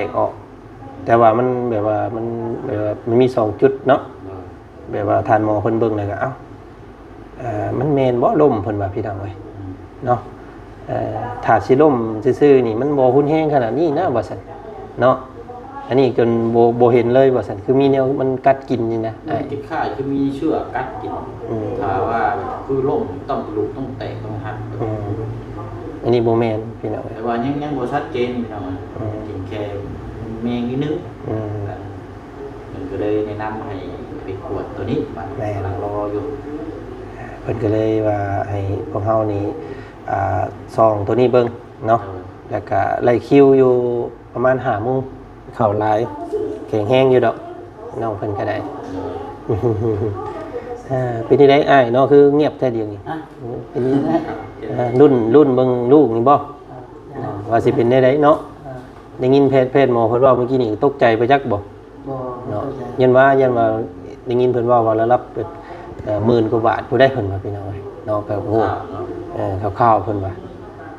ກອອກ ແຕ່ວ່າມັນແບບວ່າ ມັນແບບວ່າ ມັນມີສອງຈຸດເນາະ. ໂດຍ ແບບວ່າທ່ານໝໍເພິ່ນເບິ່ງແລ້ວກໍ ເອົ້າ ເອີ ມັນແມ່ນບໍ່ລົມ ເພິ່ນວ່າ ພີ່ນ້ອງເອີຍ ອືມ ເນາະ. ເອີ ຖ້າຊິລົມຊື່ໆນີ້ ມັນບໍ່ຮຸນແຮງຂະໜາດນີ້ນະ ວ່າຊັ້ນເນາະ. ອັນນີ້ຈົນບໍ່ ບໍ່ເຫັນເລີຍ ວ່າຊັ້ນ ຄືມີແນວມັນກັດກິນນີ້ນະ. ມັນຄ້າຍໆຄືມີເຊື້ອກັດກິນ ອືມ ຖ້າວ່າແບບຄືລົມ ຕ້ອງກະດູກຕ້ອງແຕກຕ້ອງຫັກ. ອືມ ອັນນີ້ບໍ່ແມ່ນ ພີ່ນ້ອງເອີຍ ແຕ່ວ່າຍັງ ຍັງບໍ່ຊັດເຈນ ພີ່ນ້ອງເອີຍ ອືມ ກິນແຄ່ແມງນິດໜຶ່ງ ອືມ ເພິ່ນກໍເລີຍແນະນຳໃຫ້ໄປກວດໂຕນີ້ ບັດນີ້ ແມ່ນ ກຳລັງລໍຢູ່. ເພິ່ນກໍເລີຍວ່າໃຫ້ພວກເຮົານີ້ ອ່າ ສ່ອງໂຕນີ້ເບິ່ງເນາະ ໂດຍ ແລ້ວກະໄລ່ຄິວຢູ່ປະມານຫ້າໂມງ ເຂົ້າຫຼາຍ ແຂງແຮງຢູ່ດອກ ນ້ອງເພິ່ນກໍໄດ້. ໂດຍ ເອີ ເປັນຈັ່ງໃດອ້າຍເນາະ ຄືງຽບແທ້ດຽວນີ້? ຮະ? ເປັນ ເປັນ ເອີ ລຸ້ນ ລຸ້ນເບິ່ງລູກນີ້ບໍ່? ເອີ ວ່າຊິເປັນແນວໃດເນາະ? ເອີ ໄດ້ຍິນແພດ ແພດໝໍເພິ່ນເວົ້າມື້ກີ້ນີ້ ຕົກໃຈໄປຈັກບໍ່? ບໍ່ ເນາະ ຕົກໃຈ ຢ້ານວ່າ ຢ້ານວ່າໄດ້ຍິນເພິ່ນເວົ້າວ່າລະດັບ ເອີ ໝື່ນກວ່າບາດພຸ້ນໃດ ເພິ່ນວ່າ ພີ່ນ້ອງເອີຍເນາະ. ກໍ ໂອ້ ຂ່າວເນາະ ເອີ ຂ່າວໆເພິ່ນວ່າ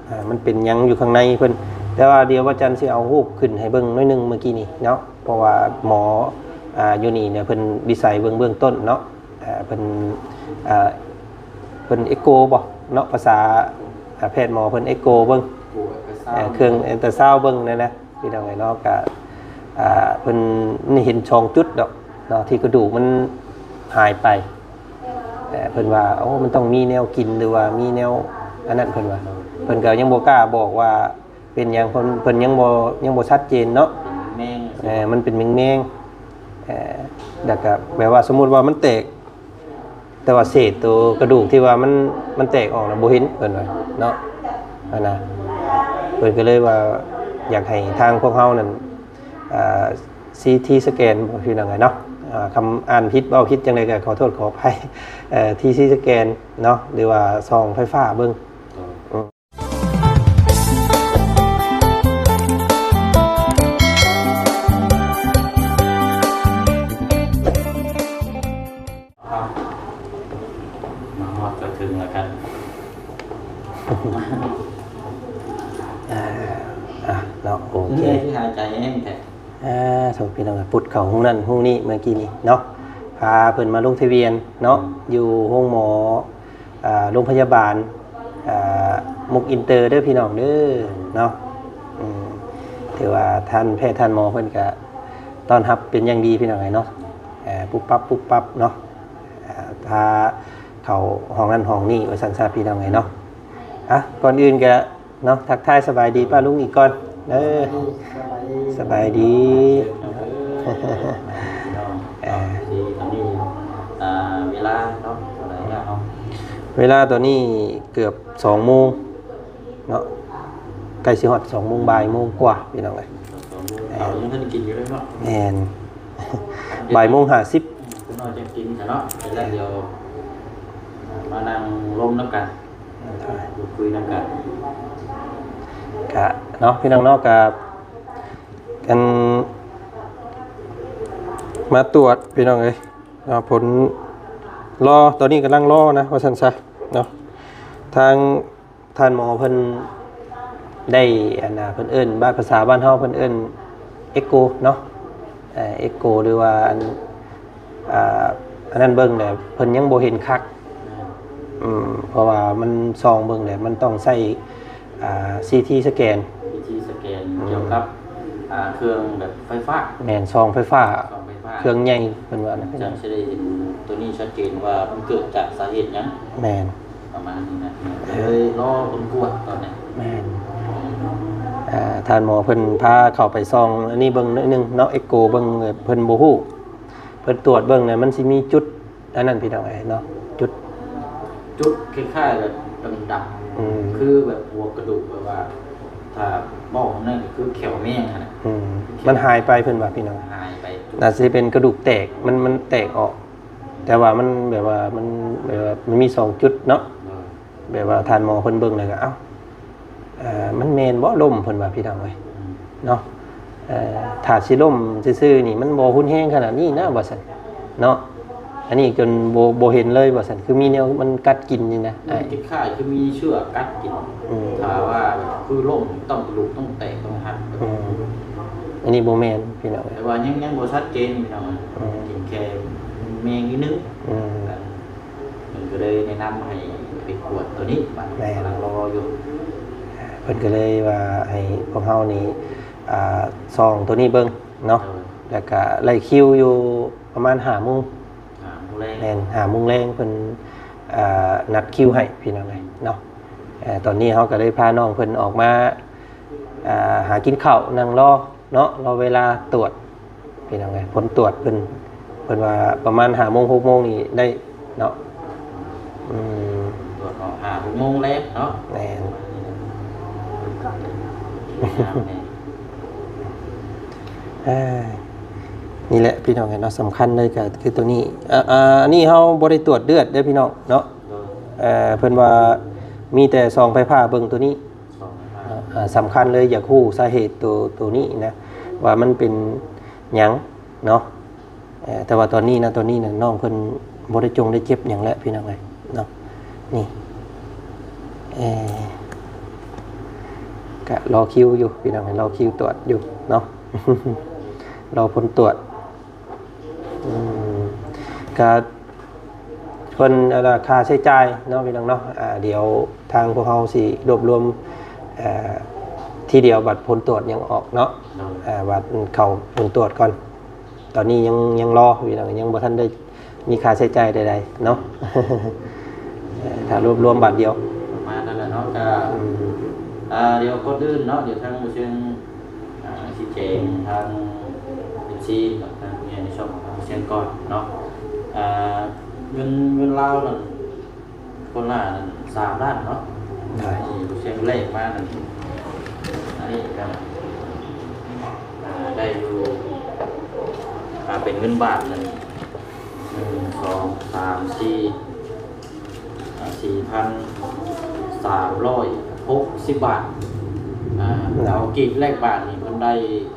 ເອີ ມັນເປັນຫຍັງຢູ່ຂ້າງໃນເພິ່ນ. ແຕ່ວ່າດຽວວ່າຈັນຊິເອົາຮູບຂຶ້ນໃຫ້ເບິ່ງໜ້ອຍໜຶ່ງມື້ກີ້ນີ້ເນາະ ເພາະວ່າໝໍ ອ່າ ຢູ່ນີ້ເນຍ ເພິ່ນວິໄສເບິ່ງເບື້ອງຕົ້ນເນາະ ເອີ ເພິ່ນ ເອີ ເພິ່ນເອັກໂກບໍ່ເນາະ ພາສາ ເອີ ແພດໝໍເພິ່ນເອັກໂກເບິ່ງ ເອີ ເຄື່ອງອັນຕຣາຊາວເບິ່ງນັ້ນນະ ພີ່ນ້ອງເອີຍເນາະ. ກະ ອ່າ ເພິ່ນເຫັນສອງຈຸດດອກເນາະ ທີ່ກະດູກມັນຫາຍໄປ. ເອີ ເພິ່ນວ່າ ໂອ້ ມັນຕ້ອງມີແນວກິນ ຫຼືວ່າມີແນວອັນນັ້ນ ເພິ່ນວ່າ. ເພິ່ນກໍຍັງບໍ່ກ້າບອກວ່າເປັນຫຍັງ ເພິ່ນ ເພິ່ນຍັງບໍ່ ຍັງບໍ່ຊັດເຈນເນາະ ເປັນແມງໆ ເອີ ມັນເປັນແມງໆ ເອີ ແລ້ວກໍແບບວ່າສົມມຸດວ່າມັນແຕກ ແຕ່ວ່າເສດໂຕກະດູກທີ່ວ່າມັນ ມັນແຕກອອກນະ ບໍ່ເຫັນ ເພິ່ນວ່າເນາະ ຫັ້ນນະ. ເພິ່ນກໍເລີຍວ່າຢາກໃຫ້ທາງພວກເຮົານັ້ນ ອ່າ ຊີທີສະແກນ ພີ່ນ້ອງເອີຍເນາະ. ອ່າ ຄຳອ່ານຜິດເວົ້າຜິດຈັ່ງໃດກໍຂໍໂທດຂໍອະໄພ. ເອີ ທີຊີສະແກນເນາະ ຫຼືວ່າສ່ອງໄຟຟ້າເບິ່ງ. ມາຮອດກໍເຖິງແລ້ວກັນ ອ່າ ອ່ະ ເນາະ ໂອເຄ ເມື່ອຍ ຄືຫາຍໃຈແຮງແທ້. ອ່າ ສົງ ພີ່ນ້ອງ ປຸດເຂົ້າຫ້ອງນັ້ນຫ້ອງນີ້ເມື່ອກີ້ນີ້ເນາະ ພາເພິ່ນມາລົງທະບຽນເນາະ ອືມ ຢູ່ໂຮງໝໍ ອ່າ ໂຮງພະຍາບານ ອ່າ ມຸກອິນເຕີເດີພີ່ນ້ອງເດີເນາະ. ອືມ ຖືວ່າທ່ານແພດທ່ານໝໍເພິ່ນກະຕ້ອນຮັບເປັນຢ່າງດີພີ່ນ້ອງເອີຍເນາະ ເອີ ປຸບປັບປຸບປັບເນາະ ອ່າ ພາເຂົ້າຫ້ອງນັ້ນຫ້ອງນີ້ວ່າຊັ້ນຊະພີ່ນ້ອງເອີຍເນາະ. ອ່ະ ກ່ອນອື່ນກະ ເນາະ ທັກທາຍສະບາຍດີປ້າລຸງອີກກ່ອນເດີ. ສະບາຍດີ ສະບາຍດີ ເອີ ດີ ຕອນນີ້ ອ່າ ເວລາເນາະ ເທົ່າໃດແລ້ວເນາະ? ເວລາຕອນນີ້ເກືອບສອງໂມງເນາະ ໃກ້ຊິຮອດສອງໂມງ ບ່າຍໂມງກວ່າພີ່ນ້ອງເອີຍ. ສອງໂມງ ເອີ ເຂົ້າຍັງບໍ່ທັນໄດ້ກິນຢູ່ເລີຍເນາະ. ແມ່ນ ບ່າຍໂມງຫ້າສິບ ອືມ ເພິ່ນວ່າຈະກິນກັນເນາະ ແລ້ວດຽວມານັ່ງລົມນຳກັນ ເອີ ພູດຄຸຍນຳກັນ ກະເນາະ ພີ່ນ້ອງເນາະ ກະ ອັນ ມາຕວດພີ່ນ້ອງເອີຍເນາະ ຜົນ ລໍ ຕອນນີ້ກຳລັງລໍນະ ວ່າຊັ້ນຊະເນາະ. ທາງທ່ານໝໍເພິ່ນໄດ້ ອັນນ່າ ເພິ່ນເອີ້ນ ບາດພາສາບ້ານເຮົາເພິ່ນເອີ້ນເອັກໂກເນາະ ເອີ ເອັກໂກ ຫຼືວ່າອັນ ອ່າ ອັນນັ້ນເບິ່ງແລ້ວເພິ່ນຍັງບໍ່ເຫັນຄັກ ອືມ ເພາະວ່າມັນສ່ອງເບິ່ງແລ້ວມັນຕ້ອງໃຊ້ ອ່າ ຊີທີສະແກນ ຊີທີສະແກນ ອືມ ກ່ຽວກັບ ອ່າ ເຄື່ອງແບບໄຟຟ້າ ແມ່ນ ສ່ອງໄຟຟ້າ ສ່ອງໄຟຟ້າ ເຄື່ອງໃຫຍ່ເພິ່ນວ່ານະ ຈັ່ງຊິໄດ້ເຫັນໂຕນີ້ຊັດເຈນວ່າມັນເກີດຈາກສາເຫດຫຍັງ ແມ່ນ ປະມານນີ້ນະ ເອີ ເລີຍລໍຜົນກວດຕອນນີ້ ແມ່ນ ອ່າ ທ່ານໝໍເພິ່ນພາເຂົ້າໄປສ່ອງອັນນີ້ເບິ່ງໜ້ອຍໜຶ່ງເນາະ ເອັກໂກເບິ່ງ ເພິ່ນບໍ່ຮູ້ ເພິ່ນຕວດເບິ່ງນະ ມັນຊິມີຈຸດ ອັນນັ້ນພີ່ນ້ອງເອີຍເນາະ ຈຸດ ຈຸດຄ້າຍໆແບບດຳໆ ອືມ ຄືແບບຫົວກະດູກ ແບບວ່າຖ້າເວົ້ານັ້ນກໍຄືແຂ້ວແມງຫັ້ນນະ ອືມ ມັນຫາຍໄປເພິ່ນວ່າພີ່ນ້ອງ ຫາຍໄປ ໜ້າຊິເປັນກະດູກແຕກ ມັນ ມັນແຕກອອກ ແຕ່ວ່າມັນແບບວ່າ ມັນແບບວ່າ ມັນມີສອງຈຸດເນາະ ໂດຍ ແບບວ່າທ່ານໝໍເພິ່ນເບິ່ງແລ້ວກໍ ເອົ້າ ເອີ ມັນແມ່ນບໍ່ລົມ ເພິ່ນວ່າພີ່ນ້ອງເອີຍ ອືມ ເນາະ. ເອີ ຖ້າຊິລົມຊື່ໆນີ້ ມັນບໍ່ຮຸນແຮງຂະໜາດນີ້ນະ ວ່າຊັ້ນເນາະ. ອັນນີ້ຈົນບໍ່ ບໍ່ເຫັນເລີຍ ວ່າຊັ້ນ ຄືມີແນວມັນກັດກິນນີ້ນະ ມັນຄ້າຍໆຄືມີເຊື້ອກັດກິນ ອືມ ຖ້າວ່າແບບຄືລົມ ຕ້ອງກະດູກຕ້ອງແຕກຕ້ອງຫັກ ອືມ ອັນນີ້ບໍ່ແມ່ນພີ່ນ້ອງເອີຍ ແຕ່ວ່າຍັງ ຍັງບໍ່ຊັດເຈນພີ່ນ້ອງ ອືມ ເປັນແຄ່ແມງນິດໜຶ່ງ ອືມ ເພິ່ນກໍເລີຍແນະນຳໃຫ້ໄປກວດໂຕນີ້ ບັດນີ້ ແມ່ນ ກຳລັງລໍຢູ່ ເພິ່ນກໍເລີຍວ່າໃຫ້ພວກເຮົານີ້ ອ່າ ສ່ອງໂຕນີ້ເບິ່ງເນາະ ໂດຍ ແລ້ວກໍໄລ່ຄິວຢູ່ປະມານຫ້າໂມງ ຫ້າໂມງແລງ ແມ່ນ ຫ້າໂມງແລງເພິ່ນ ອ່າ ນັດຄິວໃຫ້ພີ່ນ້ອງເອີຍເນາະ ເອີ ຕອນນີ້ເຮົາກໍໄດ້ພານ້ອງເພິ່ນອອກມາ ອ່າ ຫາກິນເຂົ້າ ນັ່ງລໍເນາະ ລໍເວລາຕວດພີ່ນ້ອງເອີຍ ຜົນຕວດເພິ່ນ ເພິ່ນວ່າປະມານຫ້າໂມງ ຫົກໂມງນີ້ໄດ້ເນາະ ອືມ ຕວດອອກຫ້າ ຫົກໂມງແລງເນາະ ແມ່ນ ເອີ ນີ້ແຫຼະພີ່ນ້ອງເອີຍເນາະ ສຳຄັນເລີຍກໍຄືໂຕນີ້ ອ່າ ອັນນີ້ເຮົາບໍ່ໄດ້ຕວດເລືອດເດີພີ່ນ້ອງເນາະ ໂດຍ ເອີ ເພິ່ນວ່າມີແຕ່ສ່ອງໄຟຟ້າເບິ່ງໂຕນີ້ ສອງ ອ່າ ສຳຄັນເລີຍ ຢາກຮູ້ສາເຫດໂຕ ໂຕນີ້ນະ ວ່າມັນເປັນຫຍັງເນາະ ເອີ ແຕ່ວ່າຕອນນີ້ນະ ຕອນນີ້ນະ ນ້ອງເພິ່ນບໍ່ໄດ້ຈົງໄດ້ເຈັບຫຍັງແລ້ວພີ່ນ້ອງເອີຍເນາະ ນີ້ ເອີ ກະລໍຄິວຢູ່ພີ່ນ້ອງເອີຍ ລໍຄິວຕວດຢູ່ເນາະ ລໍຜົນຕວດ ອືມ ກະເພິ່ນ ອັນນ່າ ຄ່າໃຊ້ຈ່າຍເນາະພີ່ນ້ອງເນາະ ອ່າ ດຽວທາງພວກເຮົາຊິລວບລວມ ເອີ ທີດຽວ ບັດຜົນຕວດຍັງອອກເນາະ ໂດຍ ອ່າ ບັດເຂົ້າຜົນຕວດກ່ອນ ຕອນນີ້ຍັງ ຍັງລໍພີ່ນ້ອງ ຍັງບໍ່ທັນໄດ້ມີຄ່າໃຊ້ຈ່າຍໃດໆເນາະ ເອີ ຖ້າລວບລວມບາດດຽວ ປະມານນັ້ນແຫຼະເນາະ ກະ ອືມ ອ່າ ດຽວກ່ອນອື່ນເນາະ ດຽວທາງໝູ່ຊຽງ ອ່າ ຊິແຈ້ງທາງເອັຟຊີກັບທາງຜູ້ໃຫຍ່ໃນຊ່ອງຂອງທາງເຊຍງກ່ອນເນາະ ອ່າ ເງິນ ເງິນລາວນັ້ນ ໂຄລານັ້ນສາມລ້ານເນາະ ໂດຍ ນີ້ເຊຍງແລກມານັ້ນ ອັນນີ້ກໍ ອ່າ ໄດ້ຢູ່ ອ່າ ເປັນເງິນບາດນັ້ນ ໜຶ່ງ ສອງ ສາມ ສີ່ ອ່າ ສີ່ພັນສາມຮ້ອຍຫົກສິບບາດ ອ່າ ໂດຍ ເອົາກີບແລກບາດນີ້ເພິ່ນໄດ້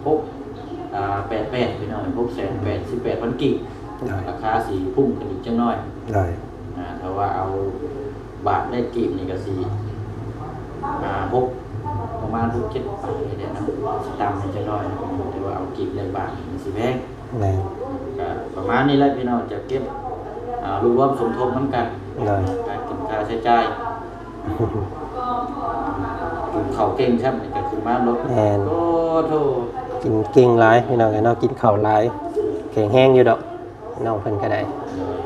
ຫົກ ອ່າ ແປດແປດ ພີ່ນ້ອງ ຫົກແສນແປດສິບແປດພັນກີບ ໂດຍ ລາຄາຊິພຸ້ງຂຶ້ນອີກຈັກໜ້ອຍ ໂດຍ ອ່າ ຖ້າວ່າເອົາບາດແລກກີບນີ້ກໍຊິ ອ່າ ຫົກ ປະມານຫົກເຈັດປາຍນີ້ແຫຼະເນາະ ຊິຕ່ຳໃຫ້ຈັກໜ້ອຍ ແຕ່ວ່າເອົາກີບແລກບາດນີ້ມັນຊິແພງ ແມ່ນ ກະປະມານນີ້ແຫຼະພີ່ນ້ອງ ຈະເກັບ ອ່າ ລວບລວມສົມທົບນຳກັນ ໂດຍ ການກິນຄ່າໃຊ້ຈ່າຍ ກິນເຂົ້າເກັ່ງຊ້ຳ ນີ້ກະຂຶ້ນມາລົດ ແມ່ນ ໂອ້ໂທ້ ກິນເກັ່ງຫຼາຍພີ່ນ້ອງເອີຍເນາະ ກິນເຂົ້າຫຼາຍ ແຂງແຮງຢູ່ດອກ ນ້ອງເພິ່ນກໍໄດ້ ໂດຍ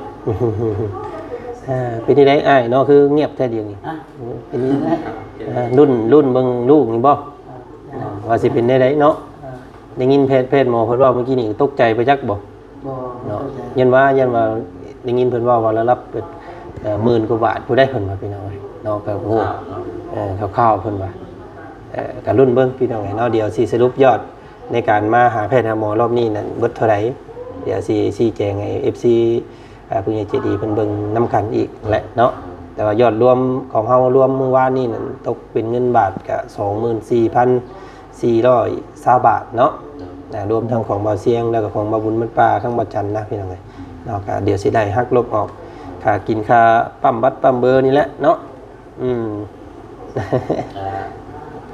ເອີ ເປັນຈັ່ງໃດອ້າຍເນາະ ຄືງຽບແທ້ດຽວນີ້ ຮະ? ເປັນ ເອີ ລຸ້ນ ລຸ້ນເບິ່ງລູກນີ້ບໍ່? ເອີ ວ່າຊິເປັນແນວໃດເນາະ? ເອີ ໄດ້ຍິນແພດ ແພດໝໍເພິ່ນເວົ້າມື້ກີ້ນີ້ຕົກໃຈໄປຈັກບໍ່? ບໍ່ ເນາະ ຕົກໃຈ ຢ້ານວ່າ ຢ້ານວ່າໄດ້ຍິນເພິ່ນເວົ້າວ່າລະດັບ ເອີ ໝື່ນກວ່າບາດພຸ້ນໃດ ເພິ່ນວ່າ ພີ່ນ້ອງເອີຍເນາະ ກໍ ໂອ້ ເອີ ຂ່າວໆ ເພິ່ນວ່າ ເອີ ກໍລຸ້ນເບິ່ງ ພີ່ນ້ອງເອີຍເນາະ ດຽວຊິສະຫຼຸບຍອດໃນການມາຫາແພດຫາໝໍລອບນີ້ນັ້ນເບິດເທົ່າໃດ ດຽວຊິຊີ້ແຈງໃຫ້ເອັຟຊີ ອ່າ ຜູ້ໃຫຍ່ໃຈດີເພິ່ນເບິ່ງນຳກັນອີກແຫຼະເນາະ ແຕ່ວ່າຍອດລວມຂອງເຮົາລວມມື້ວານນີ້ນັ້ນ ຕົກເປັນເງິນບາດກະສອງໝື່ນສີ່ພັນສີ່ຮ້ອຍຊາວບາດເນາະ ໂດຍ ອ່າ ລວມທັງຂອງບ່າວຊຽງ ແລ້ວກໍຂອງບ່າວບຸນບັດປ່າ ຂອງບ່າວຈັນນະ ພີ່ນ້ອງເອີຍເນາະ ກະດຽວຊິໄດ້ຫັກລົບອອກ ຄ່າກິນ ຄ່າປ້ຳບັດປ້ຳເບີນີ້ແຫຼະເນາະ ອືມ ອ່າ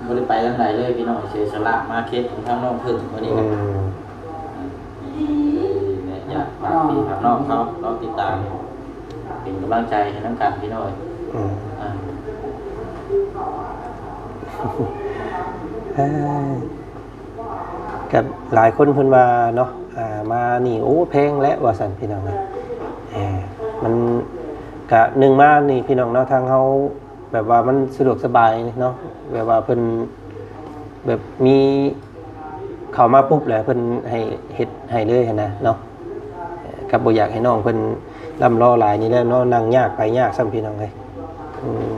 ບໍ່ໄດ້ໄປທາງໃດເລີຍ ພີ່ນ້ອງ ເສຍສະຫຼະມາເຂດຂອງທາງນ້ອງເພິ່ນມື້ນີ້ ອືມ ອ່າ ເລີຍແມ່ນຢາກຝາກພີ່ຝາກນ້ອງເຮົາ ລອງຕິດຕາມ ເປັນກຳລັງໃຈໃຫ້ນຳກັນ ພີ່ນ້ອງ ອືມ ອ່າ ເອີ ກໍຫຼາຍຄົນເພິ່ນວ່າເນາະ ອ່າ ມານີ້ ໂອ້ ແພງແຫຼະວ່າຊັ້ນ ພີ່ນ້ອງເອີຍ ເອີ ມັນກະໜຶ່ງມານີ້ ພີ່ນ້ອງເນາະ ທາງເຮົາ ແບບວ່າມັນສະດວກສະບາຍເນາະ ແບບວ່າເພິ່ນແບບມີເຂົ້າມາປຸບແລ້ວເພິ່ນໃຫ້ເຮັດໃຫ້ເລີຍຫັ້ນນະເນາະ ກໍບໍ່ຢາກໃຫ້ນ້ອງເພິ່ນລ່ຳລໍຫຼາຍນີ້ແຫຼະເນາະ ນັ່ງຍາກໄປຍາກຊ້ຳ ພີ່ນ້ອງເອີຍ ອືມ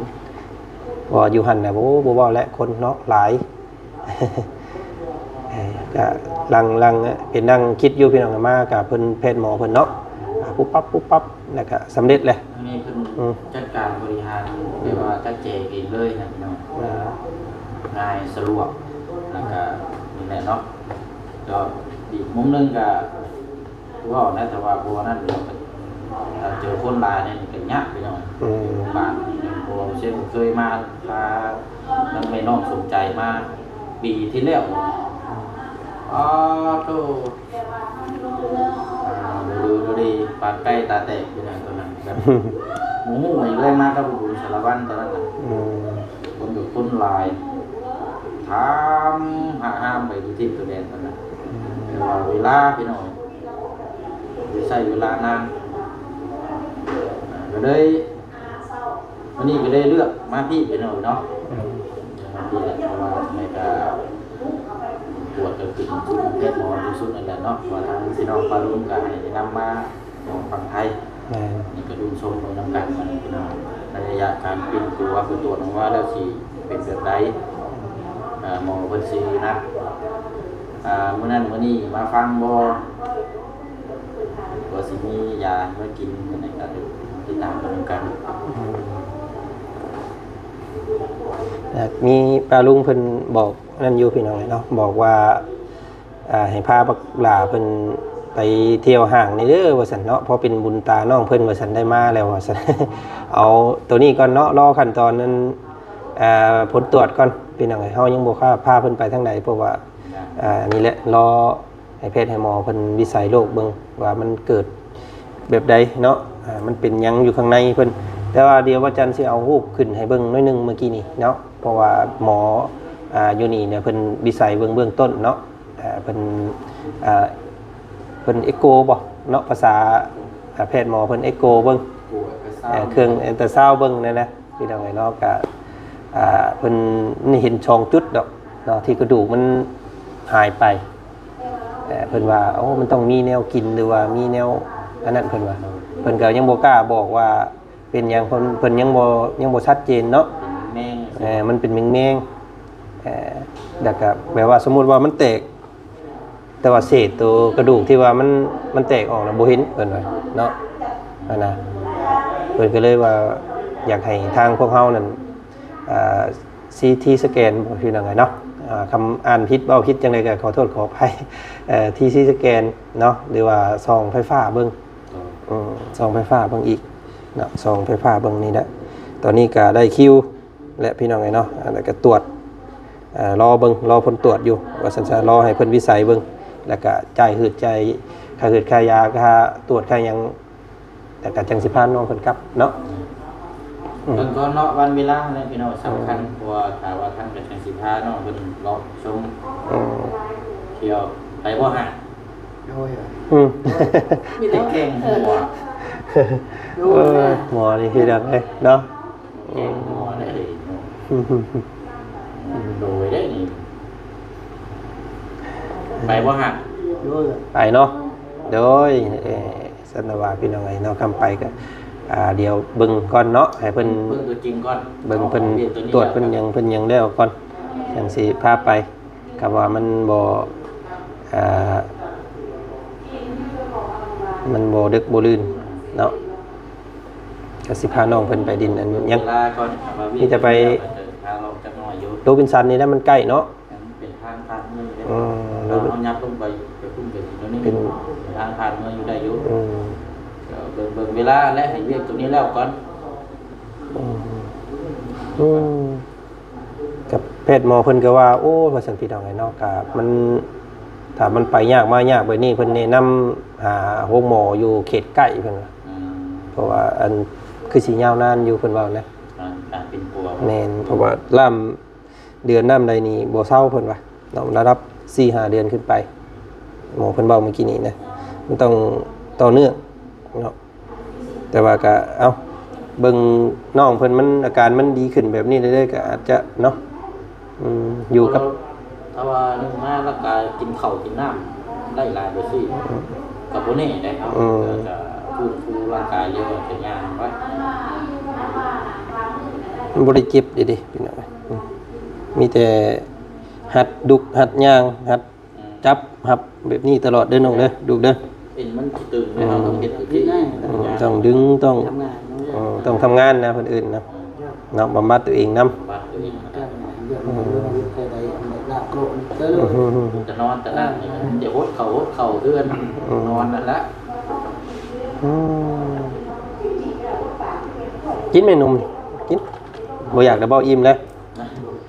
ເພາະວ່າຢູ່ຫັ້ນນະ ໂອ້ ບໍ່ເວົ້າແຫຼະ ຄົນເນາະຫຼາຍ ເອີ ກະລັງ ລັງ ເປັນນັ່ງຄິດຢູ່ ພີ່ນ້ອງ ມາກະເພິ່ນແພດໝໍເພິ່ນເນາະ ປຸບປັບ ປຸບປັບ ແລ້ວກະສຳເລັດແຫຼະ ອັນນີ້ເພິ່ນ ອືມ ຈັດການບໍລິຫານ ແບບວ່າຈັດແຈງເອງເລີຍນະ ພີ່ນ້ອງ ອືມ ງ່າຍສະດວກ ແລ້ວກະນີ້ແຫຼະເນາະ ກໍອີກມຸມໜຶ່ງກະ ເວົ້ານະ ແຕ່ວ່າບໍ່ນັ້ນ ຖ້າເຈີຄົນຫຼາຍນີ້ກໍຍາກ ພີ່ນ້ອງ ອືມ ບາດນີ້ ເພາະວ່າເຊັ່ນເຄີຍມາ ພາ ທາງແມ່ນ້ອງສົມໃຈມາປີທີ່ແລ້ວ ອືມ ອໍ ໂຕ ອ່າ ດູ ດູດີ ປາກໄກ່ຕາແຕກຢູ່ນັ້ນ ຕອນນັ້ນ ແບບ ບໍ່ຮູ້ວ່າເລື່ອຍມາກັບບຸນສາລະວັນຕອນນັ້ນນະ ອືມ ຄົນກໍຄົນຫຼາຍ ຖາມຫາຫ້າມໄປທຸກທິດທຸກແດນຕອນນັ້ນ ອືມ ແຕ່ວ່າເວລາ ພີ່ນ້ອງ ໄດ້ໃຊ້ເວລານານ ກໍເລີຍ ມື້ນີ້ກໍໄດ້ເລືອກມາພີ້ ພີ່ນ້ອງເນາະ ອືມ ມາພີ້ແຫຼະ ເພາະວ່າຈັ່ງໃດກໍປວດກໍຂຶ້ນສຸດ ແພດໝໍຢູ່ສຸດນັ້ນແຫຼະເນາະ ວ່າທາງພີ່ນ້ອງປ້າລຸງກໍໃຫ້ແນະນຳມາຂອງຝັ່ງໄທ ແມ່ນ ນີ້ກໍລຸ້ນຊົມເບິ່ງນຳກັນ ພີ່ນ້ອງ ໃນໄລຍະການປິ່ນຕົວ ເພິ່ນຕວດອອກມາແລ້ວຊິເປັນແບບໃດ ອ່າ ໝໍເພິ່ນຊິນັດ ອ່າ ມື້ນັ້ນມື້ນີ້ມາຟັງບໍ່ ກໍຊິມີຢາມາກິນ ອັນນັ້ນກໍຕິດຕາມເບິ່ງນຳກັນ ອືມ ແລ້ວມີປ້າລຸງເພິ່ນບອກນັ້ນຢູ່ ພີ່ນ້ອງເອີຍເນາະ ບອກວ່າ ອ່າ ໃຫ້ພາບັກຫຼ້າເພິ່ນໄປທ່ຽວຫ້າງແດ່ເດີວ່າຊັ້ນເນາະ ເພາະເປັນບຸນຕານ້ອງເພິ່ນວ່າຊັ້ນ ໄດ້ມາແລ້ວວ່າຊັ້ນ ເອົາໂຕນີ້ກ່ອນເນາະ ລໍຂັ້ນຕອນນັ້ນ ອ່າ ຜົນຕວດກ່ອນ ພີ່ນ້ອງເອີຍ ເຮົາຍັງບໍ່ກ້າພາເພິ່ນໄປທາງໃດ ເພາະວ່າ ອ່າ ນີ້ແຫຼະ ລໍໃຫ້ແພດໃຫ້ໝໍເພິ່ນວິໄສໂລກເບິ່ງວ່າມັນເກີດແບບໃດເນາະ ອ່າ ມັນເປັນຫຍັງຢູ່ຂ້າງໃນເພິ່ນ ແຕ່ວ່າດຽວວ່າຈັນຊິເອົາຮູບຂຶ້ນໃຫ້ເບິ່ງໜ້ອຍໜຶ່ງມື້ກີ້ນີ້ເນາະ ເພາະວ່າໝໍ ອ່າ ຢູ່ນີ້ເນຍ ເພິ່ນວິໄສເບິ່ງເບື້ອງຕົ້ນເນາະ ອ່າ ເພິ່ນ ອ່າ ເພິ່ນເອັກໂກບໍເນາະ ພາສາ ອ່າ ແພດໝໍເພິ່ນເອັກໂກເບິ່ງ ເອີ ເຄື່ອງອັນຕຣາຊາວເບິ່ງນັ້ນນະ ພີ່ນ້ອງເອີຍເນາະ ກະ ອ່າ ເພິ່ນເຫັນສອງຈຸດດອກເນາະ ທີ່ກະດູກມັນຫາຍໄປ ເອີ ເພິ່ນວ່າ ໂອ້ ມັນຕ້ອງມີແນວກິນ ຫຼືວ່າມີແນວອັນນັ້ນ ເພິ່ນວ່າ ເພິ່ນກໍຍັງບໍ່ກ້າບອກວ່າເປັນຫຍັງ ເພິ່ນ ເພິ່ນຍັງບໍ່ ຍັງບໍ່ຊັດເຈນເນາະ ເປັນແມງໆ ເອີ ມັນເປັນແມງໆ ເອີ ແລ້ວກໍແບບວ່າສົມມຸດວ່າມັນແຕກ ແຕ່ວ່າເສດໂຕກະດູກທີ່ວ່າມັນ ມັນແຕກອອກນະບໍ່ເຫັນ ເພິ່ນວ່າເນາະ ຫັ້ນນະ ເພິ່ນກໍເລີຍວ່າຢາກໃຫ້ທາງພວກເຮົານັ້ນ ອ່າ ຊີທີສະແກນ ພີ່ນ້ອງເອີຍເນາະ ອ່າ ຄຳອ່ານຜິດເວົ້າຜິດຈັ່ງໃດກໍຂໍໂທດຂໍອະໄພ ເອີ ທີຊີສະແກນເນາະ ຫຼືວ່າສ່ອງໄຟຟ້າເບິ່ງ ເອີ ອືມ ສ່ອງໄຟຟ້າເບິ່ງອີກເນາະ ສ່ອງໄຟຟ້າເບິ່ງນີ້ແຫຼະ ຕອນນີ້ກໍໄດ້ຄິວ ແຫຼະ ພີ່ນ້ອງເອີຍເນາະ ແລ້ວກໍຕວດ ເອີ ລໍເບິ່ງ ລໍຜົນຕວດຢູ່ ວ່າຊັ້ນຊະ ລໍໃຫ້ເພິ່ນວິໄສເບິ່ງ ແລ້ວກໍຈ່າຍຮືດ ຈ່າຍຄ່າຮືດຄ່າຢາ ຄ່າຕວດ ຄ່າຫຍັງ ແລ້ວກໍຈັ່ງຊິພານ້ອງເພິ່ນກັບເນາະ ອືມ ເບິ່ງກ່ອນເນາະ ວັນເວລາແຫຼະ ພີ່ນ້ອງ ສຳຄັນ ເອີ ເພາະວ່າຖ້າວ່າທັນກໍຈັ່ງຊິພານ້ອງເພິ່ນເລາະຊົມ ອືມ ທ່ຽວ ໄປບໍ່ຫາ ໂອ້ຍ ອືມ ມີແຕ່ແກ່ງຫົວ ໂອ້ຍ ເອີ ໝໍນີ້ຄືດັງເດ້ເນາະ ໂດຍໄດ້ນີ້ ໄປບໍ່ຮະ ໂດຍ ໄປເນາະ ໂດຍ ເອີ ຊັ້ນວ່າພີ່ນ້ອງເອີຍເນາະ ຄຳໄປກໍ ອ່າ ດຽວເບິ່ງກ່ອນເນາະ ໃຫ້ເພິ່ນ ເບິ່ງຕົວຈິງກ່ອນ ເບິ່ງເພິ່ນ ເອົາເວດໂຕນີ້ ຕວດເພິ່ນຫຍັງ ເພິ່ນຫຍັງແລ້ວກ່ອນ ຈັ່ງຊິພາໄປ ຄຳວ່າມັນບໍ່ ອ່າ ມັນບໍ່ດຶກບໍ່ດື່ນເນາະ ກໍຊິພານ້ອງເພິ່ນໄປດິນອັນຫຍັງ ມີແຕ່ໄປໂຣບິນສັນນີ້ແຫຼະ ມັນໃກ້ເນາະ ເປັນທາງຜ່ານເມືອງເດ້ ອືມ ເຮົາຍັບລົງໄປ ໄປພຸ້ນໄປນີ້ ເປັນ ເປັນທາງຜ່ານເມືອງຢູ່ໄດ້ຢູ່ ອືມ ກໍເບິ່ງ ເບິ່ງເວລາ ແລະ ໃຫ້ວຽກໂຕນີ້ແລ້ວກ່ອນ ອືມ ອືມ ກັບແພດໝໍເພິ່ນກໍວ່າ ໂອ້ ວ່າຊັ້ນ ພີ່ນ້ອງເອີຍເນາະ ກໍມັນ ຖ້າມັນໄປຍາກມາຍາກແບບນີ້ ເພິ່ນແນະນຳຫາໂຮງໝໍຢູ່ເຂດໃກ້ເພິ່ນວ່າ ອືມ ເພາະວ່າອັນ ຄືຊິຍາວນານຢູ່ ເພິ່ນເວົ້ານະ ການ ການປິ່ນປົວ ແມ່ນ ເພາະວ່າລະດັບ ເດືອນນ້ຳໃດນີ້ບໍ່ເຊົາເພິ່ນວ່າເນາະ ລະດັບສີ່ຫ້າເດືອນຂຶ້ນໄປ ໝໍເພິ່ນເວົ້າມື້ກີ້ນີ້ນະ ມັນຕ້ອງຕໍ່ເນື່ອງເນາະ ແຕ່ວ່າກະ ເອົ້າ ເບິ່ງນ້ອງເພິ່ນ ມັນ ອາການມັນດີຂຶ້ນແບບນີ້ເລື້ອຍໆ ກະອາດຈະເນາະ ອືມ ຢູ່ກັບ ຖ້າວ່າໜຶ່ງມາລະກະກິນເຂົ້າກິນນ້ຳໄດ້ຫຼາຍກວ່າຊີ້ ອືມ ກະບໍ່ແນ່ໄດ໋ເນາະ ອືມ ກະຟື້ນຟູຮ່າງກາຍເລີຍ ກະຍ່າງໄວ້ ມັນບໍ່ໄດ້ເຈັບເດ້ ເດ້ ພີ່ນ້ອງເອີຍ ອືມ ມີແຕ່ຫັດລຸກ ຫັດຍ່າງ ຫັດ ອືມ ຈັບຮັບແບບນີ້ຕະຫຼອດເດີນ້ອງເດີ ລູກເດີ ເປັນມັນຊິຕຶງເດ້ ອືມ ເຮົາຕ້ອງເຮັດຢູ່ທີ່ ອືມ ຕ້ອງດຶງ ຕ້ອງ ທຳງານເນາະ ເອີ ຕ້ອງທຳງານນະ ເພິ່ນເອີ້ນນະ ເນາະ ບຳບັດຕົວເອງນຳ ບຳບັດຕົວເອງນະ ອືມ ຈະນອນຕະນານນີ້ ຈະຫົດເຂົ່າຫົດເຂົ່າເຮືອນ ອືມ ນອນນັ້ນລະ ອືມ ກິນແມ່ໜຸ່ມ ກິນ ບໍ່ຢາກແລ້ວບໍ່? ອີ່ມແລ້ວ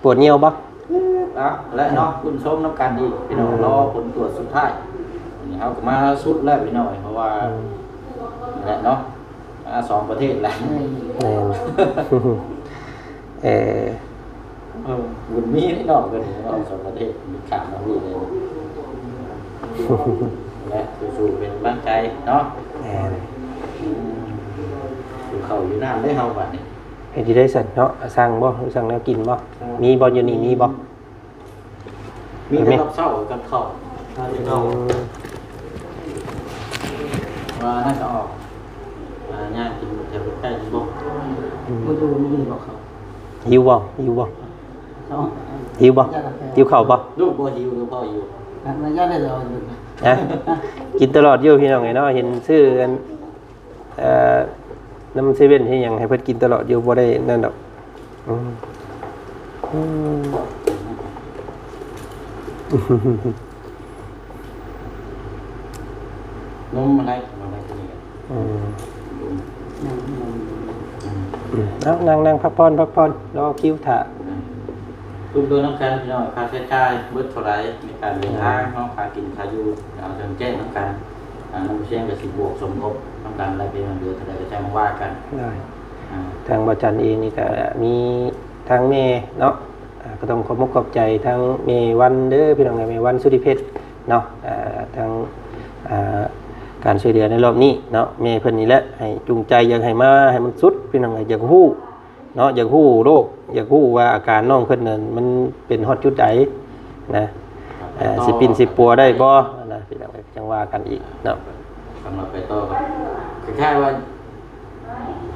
ປວດຍ່ຽວບໍ່? ແລະເນາະ ຄຸນຊົມນຳກັນອີກພີ່ນ້ອງ ອືມ ລໍຜົນກວດສຸດທ້າຍ. ນີ້ເຮົາກໍມາສຸດແລ້ວພີ່ນ້ອງ ເພາະວ່າ ອືມ ນີ້ແຫຼະເນາະ ມາສອງປະເທດແລ້ວ. ແມ່ນ ແມ່ນ ເອີ ເອີ ບຸນມີເນາະ ເພິ່ນເນາະ ສອງປະເທດຂ້າມມາພີ້ເລີຍ. ແລະສູ້ໆ ເປັນກຳລັງໃຈເນາະ. ແມ່ນ ອືມ ຢູ່ເຂົ້າຢູ່ນ້ຳເດ້ເຮົາບາດນີ້. ເຮັດຢູ່ໃດຊັ້ນເນາະ ສັ່ງບໍ່ ສັ່ງແນວກິນບໍ່? ມີບໍ່ ຢູ່ນີ້ມີບໍ່? ມີແຕ່ ແມ່ນ ກັບເຊົ້າກັບເຂົ້າ ຖ້າແຕ່ເຊົ້າ ອືມ ວ່ານັ້ນກໍອອກ ອ່າ ຍ່າງກິນແຖວໃກ້ນີ້ບໍ່? ອືມ ບໍ່ດູມີບໍ່ເຂົ້າ? ຫິວບໍ່? ຫິວບໍ່? ເອົາ ຫິວບໍ່? ຫິວເຂົ້າບໍ່? ລູກບໍ່ຫິວ ຫຼືພໍ່ຫິວ? ນັ້ນ ນັ້ນ ຢ່າໄດ້ດອກ ຮະ? ກິນຕະຫຼອດຢູ່ພີ່ນ້ອງເອີຍເນາະ ເຫັນຊື້ອັນ ເອີ ນຳເຊເວັ່ນເຮັດຫຍັງໃຫ້ເພິ່ນກິນຕະຫຼອດຢູ່ ບໍ່ໄດ້ນັ້ນດອກ. ອືມ ອືມ ນົມມາໄດ້ ມາໄດ້ຕົວນີ້. ອືມ ເອົາ ນັ່ງໆ ພັກຜ່ອນ ພັກຜ່ອນ ລໍຄິວຖ້າ. ລວມໂດຍນຳກັນພີ່ນ້ອງ ຄ່າໃຊ້ຈ່າຍເບິດເທົ່າໃດໃນການເດີນທາງເນາະ ຄ່າກິນຄ່າຢູ່ ເອົາແຈ້ງນຳກັນ. ອ່າ ນ້ອງຜູ້ຊຽງກໍຊິບວກສົມທົບນຳກັນ ແລ້ວເປັນເດືອນເທົ່າໃດກໍຈັ່ງວ່າກັນ. ໂດຍ ອ່າ ທາງບ່າວຈັນເອງນີ້ກໍມີທາງແມ່ເນາະ ອ່າ ກໍຕ້ອງຂອບມຸກຂອບໃຈທາງແມ່ວັນເດີພີ່ນ້ອງເອີຍ ແມ່ວັນ ສຸທິເພັດເນາະ ອ່າ ທາງ ອ່າ ການຊ່ວຍເຫຼືອໃນລອບນີ້ເນາະ ແມ່ເພິ່ນນີ້ແຫຼະໃຫ້ຈູງໃຈ ຢາກໃຫ້ມາໃຫ້ມັນສຸດພີ່ນ້ອງເອີຍ ຢາກຮູ້ ເນາະ ຢາກຮູ້ໂລກ ຢາກຮູ້ວ່າອາການນ້ອງເພິ່ນນັ້ນມັນເປັນຮອດຈຸດໃດນະ ເອີ ຊິປິ່ນຊິປົວໄດ້ບໍ່ນະ ພີ່ນ້ອງເອີຍ ຈັ່ງວ່າກັນອີກເນາະ. ສຳລັບໄປຕໍ່ກໍຄ້າຍໆວ່າ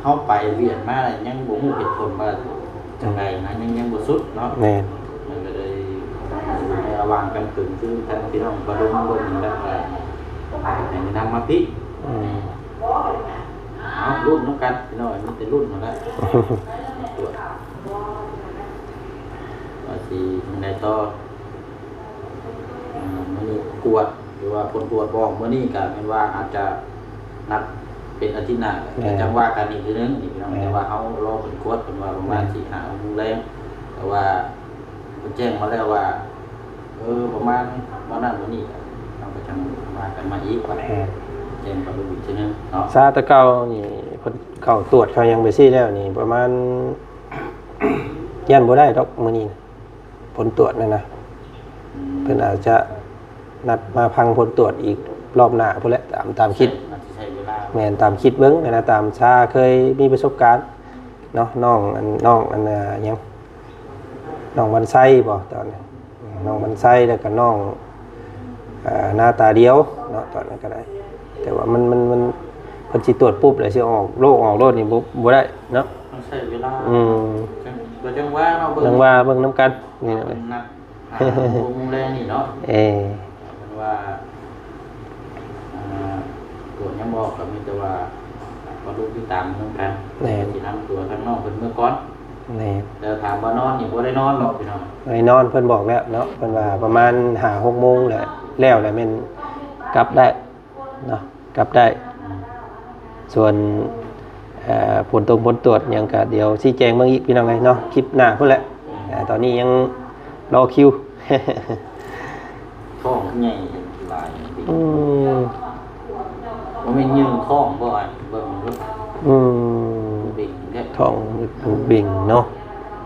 ເຮົາໄປວຽນມາແລ້ວຍັງບໍ່ຮູ້ເຫດຜົນວ່າຈັ່ງໃດນະ ຍັງ ຍັງບໍ່ສຸດເນາະ. ແມ່ນ ມັນກໍເລີຍຢູ່ໃນລະຫວ່າງກຳກຶ່ງ ຄືທາງພີ່ນ້ອງປະດົງເບິ່ງແລ້ວກໍໃຫ້ແນະນຳມາພີ້. ອືມ ເອົາ ລຸ້ນນຳກັນພີ່ນ້ອງ ມີແຕ່ລຸ້ນຫັ້ນແຫຼະ ກວດວ່າຊິຈັ່ງໃດຕໍ່. ອ່າ ມື້ນີ້ກວດ ຫຼືວ່າຜົນກວດບໍ່ ມື້ນີ້ກໍແມ່ນວ່າອາດຈະນັດເປັນອາທິດໜ້າ ແມ່ນ ກໍຈັ່ງວ່າກັນອີກເທື່ອໜຶ່ງນີ້ພີ່ນ້ອງ. ແມ່ນ ແຕ່ວ່າເຮົາລໍຜົນກວດ ເພິ່ນວ່າປະມານ ແມ່ນ ສີ່ຫ້າຫົກໂມງແລງ ແຕ່ວ່າເພິ່ນແຈ້ງມາແລ້ວວ່າ ເອີ ປະມານມື້ນັ້ນມື້ນີ້ ເຮົາກໍຈັ່ງວ່າກັນມາອີກ ແມ່ນ ແຈ້ງກັບເພິ່ນອີກເທື່ອໜຶ່ງເນາະ. ຊາແຕ່ເກົ່ານີ້ ເພິ່ນເຂົ້າຕວດເຂົ້າຫຍັງໄປຊີ້ແລ້ວນີ້ ປະມານ ຢ້ານບໍ່ໄດ້ດອກມື້ນີ້ນະ ຜົນກວດນັ້ນນະ. ອືມ ເພິ່ນອາດຈະນັດມາຟັງຜົນກວດອີກລອບໜ້າພຸ້ນແຫຼະ ຕາມ ຕາມຄິດ ອາດຈະໃຊ້ເວລາ. ແມ່ນ ຕາມຄິດເບິ່ງຫັ້ນນະ ຕາມຊາເຄີຍມີປະສົບການເນາະ ນ້ອງອັນ ນ້ອງອັນ ຫຍັງ ນ້ອງວັນໄຊບໍ ຕອນນັ້ນ ນ້ອງວັນໄຊ ແລ້ວກໍນ້ອງ ເອີ ໜ້າຕາດຽວເນາະ ຕອນນັ້ນກໍໄດ້. ແຕ່ວ່າມັນ ມັນ ມັນ ເພິ່ນຊິກວດປຸບແລ້ວຊິອອກໂລກອອກໂລດນີ້ ບໍ່ ບໍ່ໄດ້ເນາະ ຕ້ອງໃຊ້ເວລາ. ອືມ ກໍຈັ່ງວ່າເນາະ ເບິ່ງ ຈັ່ງວ່າເບິ່ງນຳກັນນີ້ນະ ເພິ່ນນັດ ຫ້າໂມງແລງນີ້ເນາະ. ເອີ ເພິ່ນວ່າ ອ່າ ກວດຍັງບໍ່ອອກ ກໍມີແຕ່ວ່າ ກໍລຸ້ນຕິດຕາມນຳກັນ. ແມ່ນ ຊິນຳຕົວທາງນ້ອງເພິ່ນເມືອກ່ອນ. ແມ່ນ ແຕ່ຖາມວ່ານອນນີ້ບໍ່ໄດ້ນອນດອກພີ່ນ້ອງ ໄດ້ນອນ ເພິ່ນບອກແລ້ວເນາະ ເພິ່ນວ່າປະມານຫ້າຫົກໂມງແຫຼະ ແລ້ວແຫຼະແມ່ນກັບໄດ້ເນາະ ກັບໄດ້. ສ່ວນ ເອີ ຜົນຕົງຜົນກວດຫຍັງກໍດຽວຊີ້ແຈງເບິ່ງອີກພີ່ນ້ອງເອີຍເນາະ ຄລິບໜ້າພຸ້ນແຫຼະ. ອືມ ເອີ ຕອນນີ້ຍັງລໍຄິວ. ທ້ອງຄືໃຫຍ່ຫຼາຍ. ອືມ ບໍ່ແມ່ນຍືງທ້ອງບໍ່ ເບິ່ງເບິ່ງດູ. ອືມ ເບັ່ງແທ້ ທ້ອງເບັ່ງເນາະ.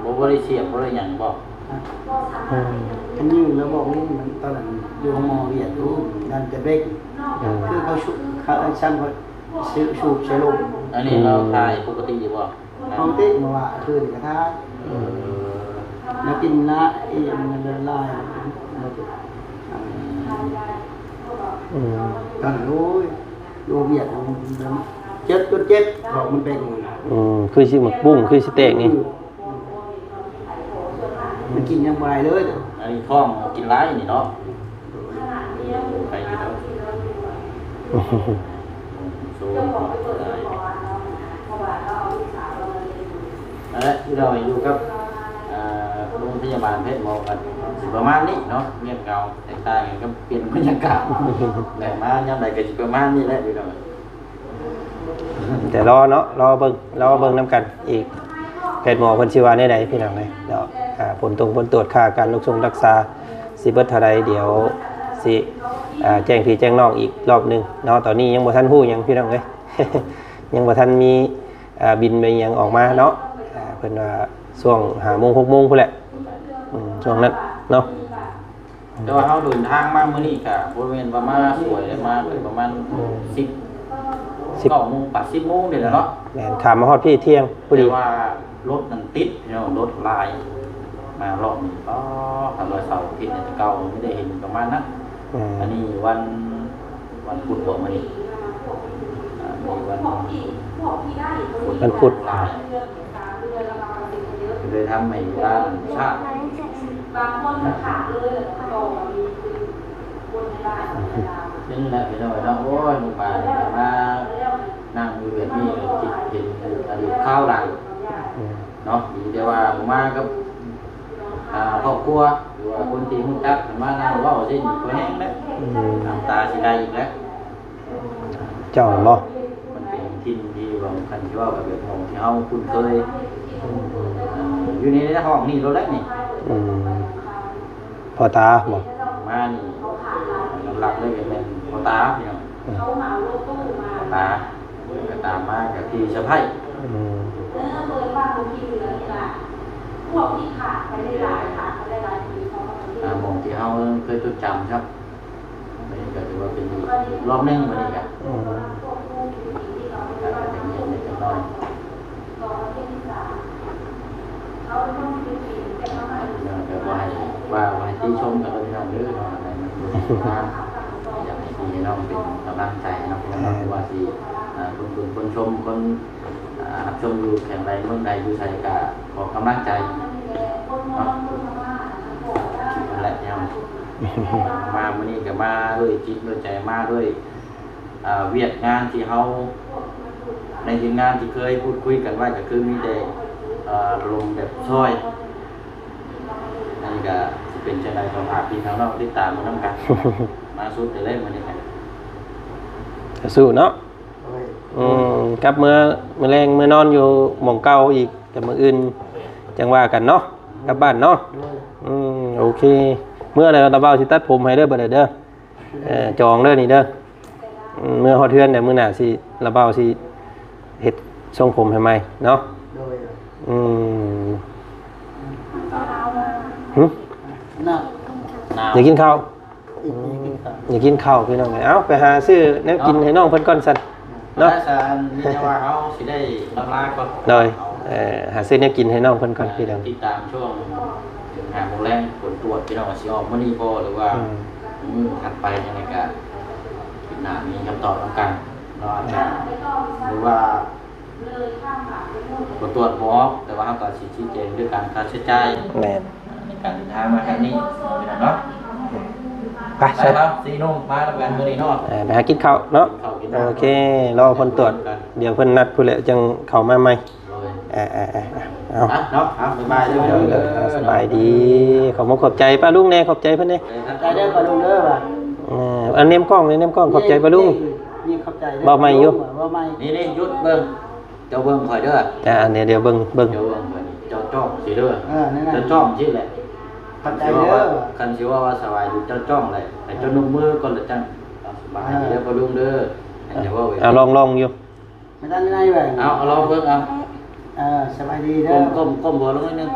ບໍ່ ບໍ່ໄດ້ສຽບ ບໍ່ໄດ້ຫຍັງບໍ່? ອືມ ຄັນຍືງແລ້ວບອກນີ້ ມັນຕອນນັ້ນຢູ່ໂຮງໝໍວຽດຢູ່ ຢ້ານຈະເບັ່ງ. ອືມ ຄືເຂົາຊຸບ ເຂົາ ຊັ້ນເຂົາ ສູບໃສ່ລົມ. ອັນນີ້ເຮົາ ອືມ ຖ່າຍປົກກະຕິຢູ່ບໍ່? ເອົາຕິ ເມື່ອວານຄືນກໍຖ່າຍ. ເອີ ແລ້ວກິນລະອີ່ຫຍັງລະລາຍ. ອືມ ຕອນ ໂອ້ຍ ຢູ່ວຽດ ເຈັບຈົນເຈັບ ທ້ອງມັນເປັນ. ອືມ ຄືຊິໝາກບຸ້ງ ຄືຊິແຕກນີ້. ອືມ ມັນກິນຫຍັງບໍ່ໄດ້ເລີຍ. ອັນນີ້ທ້ອງກິນຫຼາຍນີ້ເນາະ. ໄປຢູ່ແລ້ວ ນັ້ນແຫຼະ ທີ່ເຮົາຢູ່ກັບ ເອີ ໂຮງພະຍາບານເພດໝໍກໍຊິປະມານນີ້ເນາະ ງຽບເຫງົາ ແຕກຕ່າງກັນກັບປ່ຽນບັນຍາກາດ ແຫຼະ ມາຍາມໃດກໍຊິປະມານນີ້ແຫຼະ ພີ່ນ້ອງ. ແຕ່ລໍເນາະ ລໍເບິ່ງ ລໍເບິ່ງນຳກັນອີກ ແພດໝໍເພິ່ນຊິວ່າແນວໃດ ພີ່ນ້ອງເອີຍເນາະ. ອ່າ ຜົນຕົງຜົນກວດ ຄ່າການລົກຊົງຮັກສາຊິເບິດເທົ່າໃດ ດຽວຊິ ອ່າ ແຈ້ງພີ່ແຈ້ງນ້ອງອີກລອບໜຶ່ງເນາະ. ຕອນນີ້ຍັງບໍ່ທັນຮູ້ຫຍັງພີ່ນ້ອງເອີຍ ຍັງບໍ່ທັນມີ ອ່າ ບິນໄປຫຍັງອອກມາເນາະ. ອ່າ ເພິ່ນວ່າຊ່ວງຫ້າໂມງ ຫົກໂມງພຸ້ນແຫຼະ ອືມ ຊ່ວງນັ້ນເນາະ. ແຕ່ວ່າເຮົາເດີນທາງມາມື້ນີ້ກະບໍ່ແມ່ນວ່າມາສວຍເດ້ ມາເປັນປະມານ ອືມ ສິບ ສິບ ເກົ້າໂມງ ປາຍ ສິບໂມງນີ້ແຫຼະເນາະ. ແມ່ນ ຂ້າມມາຮອດພີ້ທ່ຽງພໍດີ ແຕ່ວ່າລົດນັ້ນຕິດພີ່ນ້ອງ ລົດຫຼາຍ ມາຮອບນີ້ ອໍ ຄັນວ່າເສົາອາທິດນີ້ ແຕ່ເກົ່າບໍ່ໄດ້ເຫັນປະມານນັ້ນ. ອືມ ອັນນີ້ວັນ ວັນພຸດບໍມື້ນີ້ ອ່າ ມີວັນ ວັນພຸດ ເລີຍທຳໃຫ້ເວລານັ້ນຊ້າ ເປັນແລ້ວພີ່ນ້ອງເນາະ. ໂອ້ຍ ລູກບາດນີ້ມານັ່ງຢູ່ແບບນີ້ ຄິດເຫັນອະດີດຄາວຫຼັງ ອືມ ເນາະ. ດີແຕ່ວ່າບໍ່ມາກັບ ອ່າ ຄອບຄົວ ຫຼືວ່າຄົນທີ່ຮູ້ຈັກ ຄັນມານັ່ງເວົ້າຊີ້ນີ້ ກໍແຮງແລ້ວ ອືມ ນ້ຳຕາຊິໄຫຼອີກແລ້ວ. ເຈົ້າແມ່ນບໍ່? ມັນເປັນຖິ່ນທີ່ວ່າ ຄັນຊິເວົ້າກໍແບບໝ່ອງທີ່ເຮົາຄຸ້ນເຄີຍ ອືມ ຢູ່ໃນຫ້ອງນີ້ໂລດແຫຼະນີ້. ອືມ ພໍ່ຕາບໍ່? ມານີ້ຫຼັກໆເລີຍກໍແມ່ນພໍ່ຕາພີ່ນ້ອງ ອືມ ພໍ່ຕາ ກໍຕາມມາກໍພີ່ສະໃພ້. ອືມ ອ່າ ໝ່ອງທີ່ເຮົາເຄີຍຈົດຈຳ ນີ້ກໍຖືວ່າເປັນອີກລອບໜຶ່ງມື້ນີ້ກະ ອືມ ການໄປຢ້ຽມເລັກນ້ອຍ ແຕ່ບໍ່ໃຫ້ວ່າ ບໍ່ໃຫ້ຕິຊົມກັນເດີພີ່ນ້ອງເດີເນາະ. ອັນໃດມັນບໍ່ດີງາມ ຢາກໃຫ້ພີ່ໃຫ້ນ້ອງເປັນກຳລັງໃຈໃຫ້ເນາະ ພີ່ນ້ອງເນາະ. ເອີ ບໍ່ວ່າຊິ ອ່າ ຄົນເບິ່ງຄົນຊົມ ຄົນ ອ່າ ຮັບຊົມຢູ່ແຂວງໃດເມືອງໃດ ຢູ່ໃສກະຂໍກຳລັງໃຈເນາະ. ແລະ ມາມື້ນີ້ກໍມາດ້ວຍຈິດດ້ວຍໃຈ ມາດ້ວຍ ອ່າ ວຽກງານທີ່ເຮົາ ໃນທີມງານທີ່ເຄີຍພູດຄຸຍກັນໄວ້ ກໍຄືມີແຕ່ ເອີ ລົມແບບຊ່ອຍ. ອັນນີ້ກໍຊິເປັນຈັ່ງໃດກໍຝາກພີ່ນ້ອງຕິດຕາມເບິ່ງນຳກັນ ມາສຸດເລີຍມື້ນີ້ກະ ສູ້ເນາະ. ໂດຍ ອືມ ກັບເມືອ ມື້ແລງເມືອນອນຢູ່ໝ່ອງເກົ່າອີກ ແຕ່ມື້ອື່ນຈັ່ງວ່າກັນເນາະ ກັບບ້ານເນາະ. ໂດຍ ອືມ ໂອເຄ ເມື່ອໃດລະບ່າວຊິຕັດຜົມໃຫ້ເດີ ບັດໃດເດີ ເອີ ຈອງເດີນີ້ເດີ. ອືມ ເມື່ອຮອດເຮືອນແລ້ວ ມື້ໜ້າຊິ ລະບ່າວຊິເຮັດຊົງຜົມໃຫ້ໃໝ່ເນາະ. ໂດຍ ອືມ ຫຶ? ໜາວ ຢາກກິນເຂົ້າ? ຢາກກິນເຂົ້າພີ່ນ້ອງເອີຍ. ເອົາ ໄປຫາຊື້ແນວກິນໃຫ້ນ້ອງເພິ່ນກ່ອນຊັ້ນເນາະ. ແຕ່ວ່າເຮົາຊິໄດ້ລຳລາກ່ອນ. ໂດຍ ເອີ ຫາຊື້ແນວກິນໃຫ້ນ້ອງເພິ່ນກ່ອນພີ່ນ້ອງ. ຕິດຕາມຊ່ວງ ເຖິງຫ້າໂມງແລງ ຜົນກວດພີ່ນ້ອງວ່າຊິອອກມື້ນີ້ບໍ່ ຫຼືວ່າ ອືມ ມື້ຖັດໄປຈັ່ງໃດກະ ຄລິບໜ້າມີຄຳຕອບນຳກັນເນາະ. ອາດຈະ ຫຼືວ່າ ບໍ່ຕວດບໍ່ອອກ ແຕ່ວ່າເຮົາກໍຊິຊີ້ແຈງເລື່ອງການຄ່າໃຊ້ຈ່າຍ ແມ່ນ ໃນການເດີນທາງມາຄັ້ງນີ້ເນາະ. ໄປ ໄປ ໄປ ສີ່ໜຸ່ມມານຳກັນມື້ນີ້ເນາະ. ເອີ ໄປຫາກິນເຂົ້າເນາະ. ກິນເຂົ້າ ໂອເຄ ລໍເພິ່ນຕວດ ດຽວເພິ່ນນັດພຸ້ນແຫຼະ ຈັ່ງເຂົ້າມາໃໝ່. ໂດຍ ເອີ ເອີ ເອີ ເອີ ເອົາ ເນາະ ເອົາ ບາຍບາຍເດີ ເດີ ເດີ ສະບາຍດີ. ຂອບມຸກຂອບໃຈປ້າລຸງແດ່ ຂອບໃຈເພິ່ນແດ່. ເອີ ຂອບໃຈເດີປ້າລຸງເດີ. ເອີ ອັນເນມກ້ອງ ເນມກ້ອງ ຂອບໃຈປ້າລຸງ. ນີ້ຂອບໃຈເດີ ເວົ້າໃໝ່ຢູ່ ເວົ້າໃໝ່. ນີ້ໆ ຢຸດເບິ່ງ ເຈົ້າເບິ່ງຂ້ອຍເດີ. ອ່າ ອັນນີ້ດຽວເບິ່ງ ເບິ່ງ ເຈົ້າເບິ່ງຂ້ອຍນີ້ ເຈົ້າຈ້ອງຊີ້ເດີ. ເອີ ນັ້ນນະ ເຈົ້າຈ້ອງຊີ້ແຫຼະ. ຂອບໃຈເດີ. ຄັນຊິເວົ້າວ່າ ຄັນຊິເວົ້າວ່າສະບາຍດີ ເຈົ້າຈ້ອງແຫຼະ ໃຫ້ເຈົ້ານົບມືກ່ອນລະຈັ່ງ. ເອົາ ສະບາຍດີເດີ ເອີ ປ້າລຸງເດີ. ໃຫ້ເຈົ້າເວົ້າ ເອົາ ລອງ ລອງຢູ່ ມາທາງໃນເບິ່ງ. ເອົາ ເອົາ ລອງເບິ່ງ ເອົາ. ເອີ ສະບາຍດີເດີ. ກົ້ມ ກົ້ມ ກົ້ມຫົວລົງໜ້ອຍໜຶ່ງ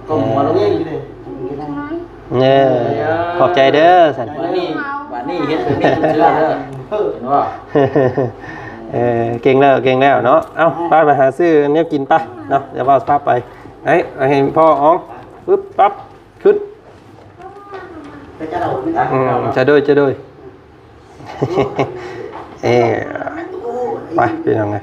ກົ້ມຫົວລົງອີກ. ເອີ ຂອບໃຈເດີຊັ້ນ. ບາດນີ້ ບາດນີ້ເຮັດແບບນີ້ເຊື່ອເດີ ເຫັນບໍ່? ເອີ ເກັ່ງແລ້ວ ເກັ່ງແລ້ວເນາະ. ເອົາ ໄປ ໄປຫາຊື້ແນວກິນໄປເນາະ ດຽວເວົ້າພາໄປ. ໃຫ້ ໃຫ້ພໍ່ອອງ ປຶບ ປັບ ຂຶ້ນ. ອືມ ຈະໂດຍ ຈະໂດຍ. ເອີ ໄປ ພີ່ນ້ອງເອີຍ.